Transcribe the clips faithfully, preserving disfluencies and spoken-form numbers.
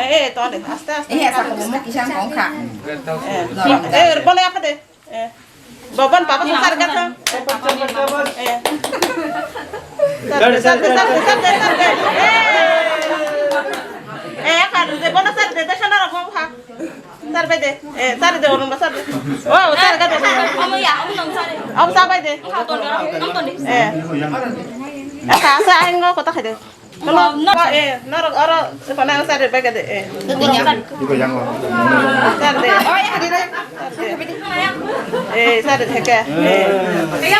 Eh, to de, aste, aste. Eh, sa ko mo kisa ko kha. Eh, eh, bole apa de? Eh. Baban papa sa sar ka tha. Eh. Sar de, sar de, sar de, sar de, sar de. Eh. Eh, ka de, bole sar de, de sana ro mo ha. Sar be de. Eh, sar de, orang sar de. Wow, sar ka de. Omo ya, omo nang sar de. Omo sa bai de. Ka ton de, ton de. Eh. Asa, asa, ang ko ta khai de. Hello, no, eh, norok oro, epana ang sari bai kade, eh. Iko yang o. Sari de. Oh, ya, di, di. Eh, sari de ke. Eh. Eh.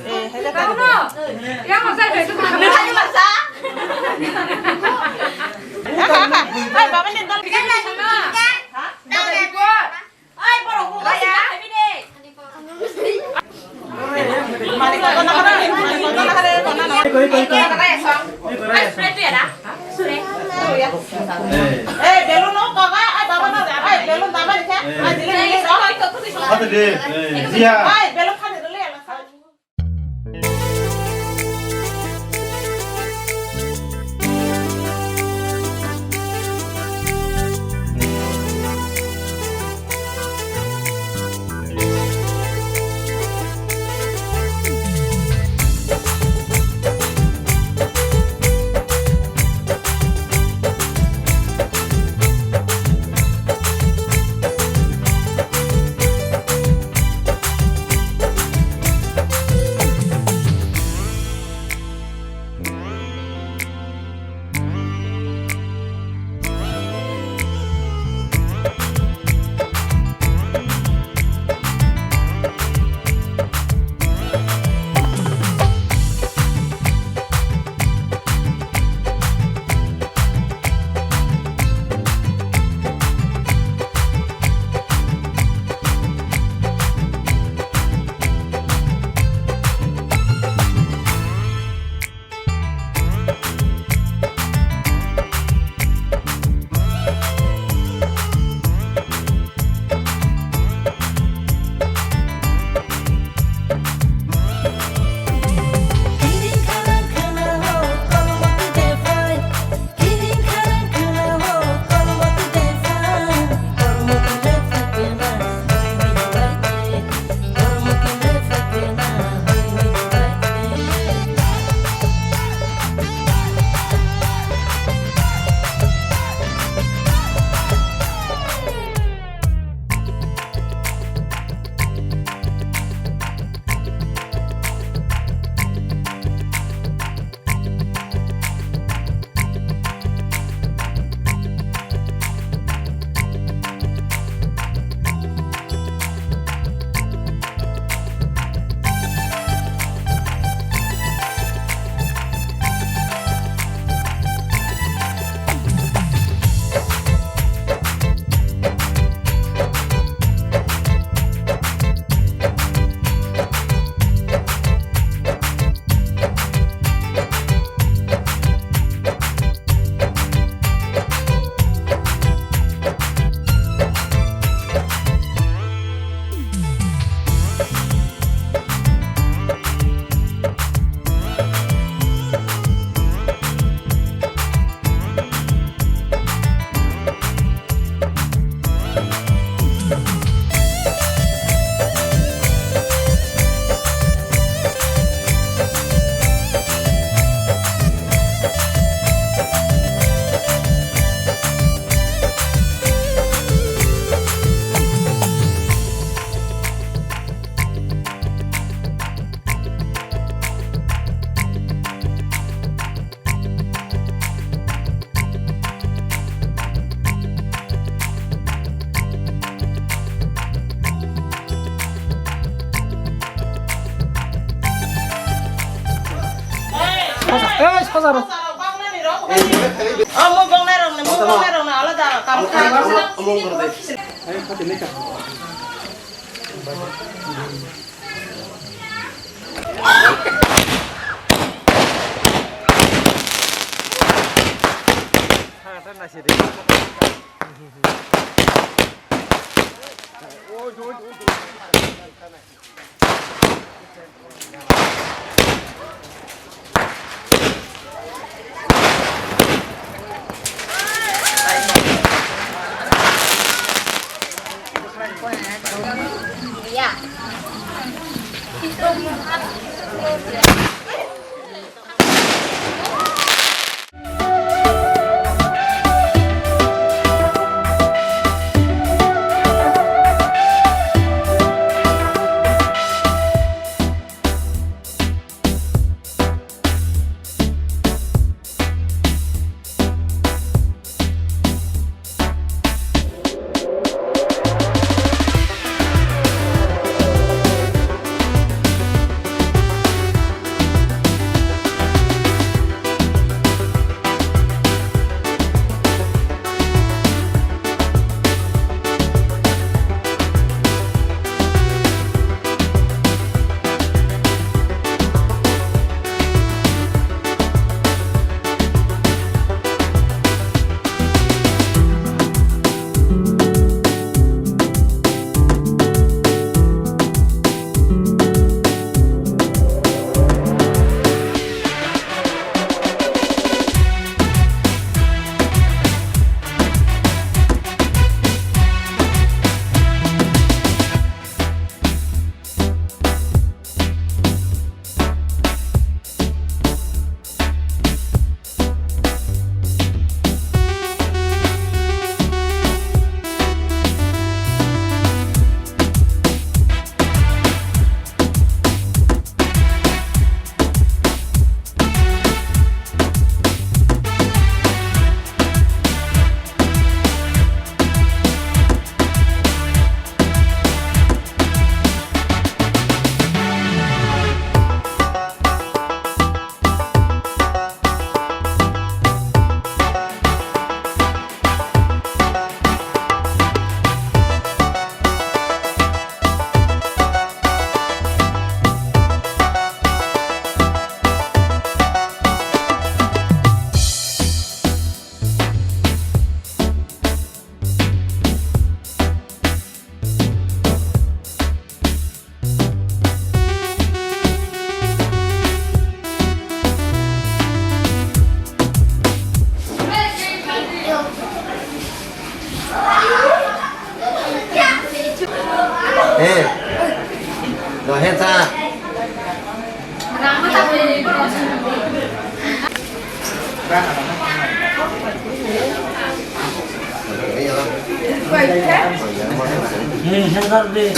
Eh, hai kade. Yang mau sari itu. Hai, baba ni dal. Ha? Oi, borok bo wasi na habi de. Malik ko na hare, malik ko na hare, ko na na. Iko, iko, iko. Ai, spray tu ya da? Spray. Eh, belun no, baba, ai, baba na, ai, belun baba ni khe. Ai, dile, dile, ro. Ate de, eh, dia. Ai, belun khani dile, ala sa. Ei, sajaro. Omo bongnai rok ni, omo bongnai rok ni alada kam khai. Hmm, sensor di.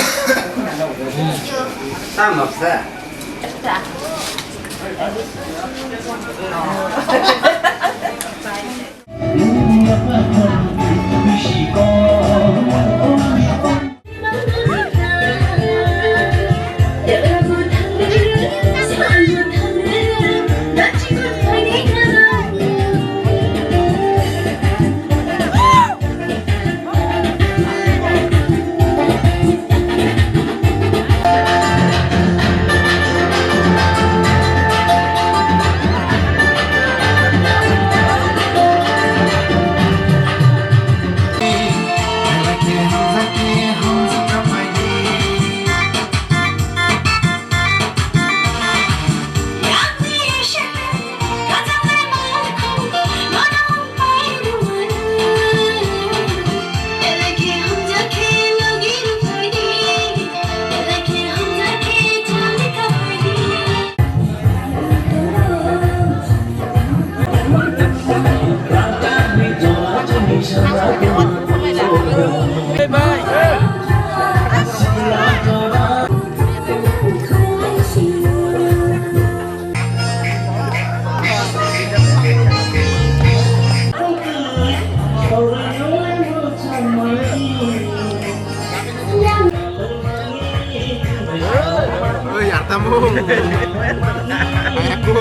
Oi, yartamu. Ayakku.